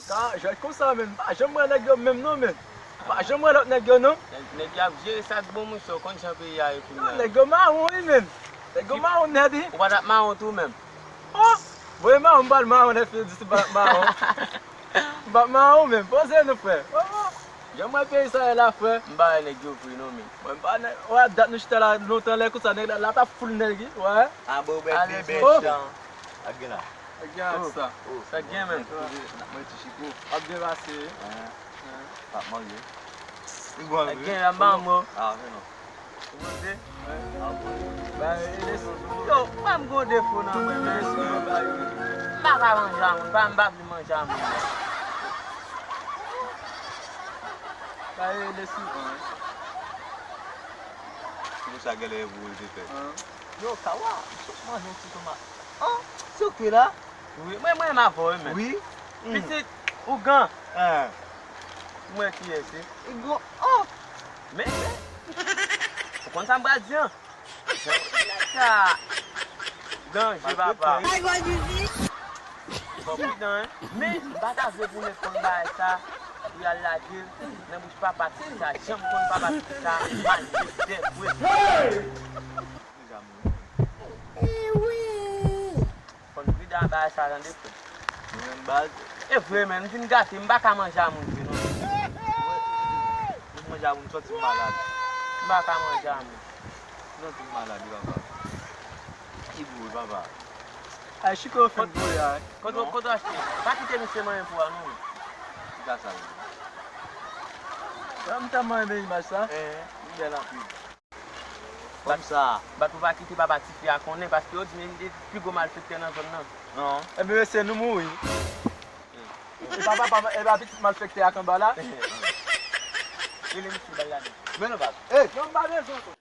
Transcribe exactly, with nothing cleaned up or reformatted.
Sa, jwèt konsa, menm. M pa janm wè nèg yo menm non, menm. M pa janm wè lòt nèg yo non. Nèg, nèg yo ap jere sa k bon, monchè, w konn jan peyi a ye kounye a. Nèg yo mawon, wi, menm. Nèg yo mawon nèt, wi. Ou pa t ap mawon tou, menm? Oh! Bon, e mawon, m pral mawon, nèg fi di si m pa t ap mawon. M p ap mawon, menm. Poze nou, frè. Oh! Jan m wè peyi sa ye la, frè. M pa wè nèg yo vre non, menm. Mwen m pa nèg, wè, dat nou chita la lontan, lè konsa, nèg la, la t ap foul nèg, wi, wè. A bon, bèl de bèl chan. Ak gen la. Ak gen ak sa. Sa gen, menm. N ap manje ti chiko. Ap byen pase, wi. Ap manje. Li bon, wi. Ak gen la, m pa mò. A, men non. Ou poze? Yo, pa m gon defo nan mwen, men. M pa ka manje a moun, pa m pa vle manje a moun. Sa rele souvan, wi. Ti moun sa genlè e pou l te fè. Yo, Kawa, sot manje yon ti tomat. An, sirkwi la. Wi, mwen, mwen renmen avè w, wi, men. Wi. Pitit, ougan. Mwen kiyès, wi. Ougan, oh! Men, men. Ou konn sa m pral di an? Sa danje, papa. Fò pridan, en. Men, m pa ta vle pou nèg konn bagay sa, pou y al lage l nan bouch papa pitit sa. Janm konn papa pitit sa, malfektè vre. Fò n pridan ak bagay sa, tande, frè. Mwen menm baz. E vre, men, m fin gate, m pa ka manje a moun vre, non. Mwen manje a moun, sòti m malad. M pa ka manje a moun. Sòti m malad, wi, papa. Ki bri, papa? Ay, chiko fin voye a. Kote, kote w achte? Pa kite misye manyen pou a, non. Ki ka sa ye? Sa m tèlman renmen imaj sa. Li bèl anpil. Kòmsa. Bat pou pa kite papa tifi a konnen, paske yo di m li pi gwo malfektè nan zòn nan. Non. Ebyen, mesye, nou mouri. E pa papa, e pa pitit malfektè a k anba la. Rele misye, ba l lajan. Men non, baz. Ey! Non, m pa bezwen ankò.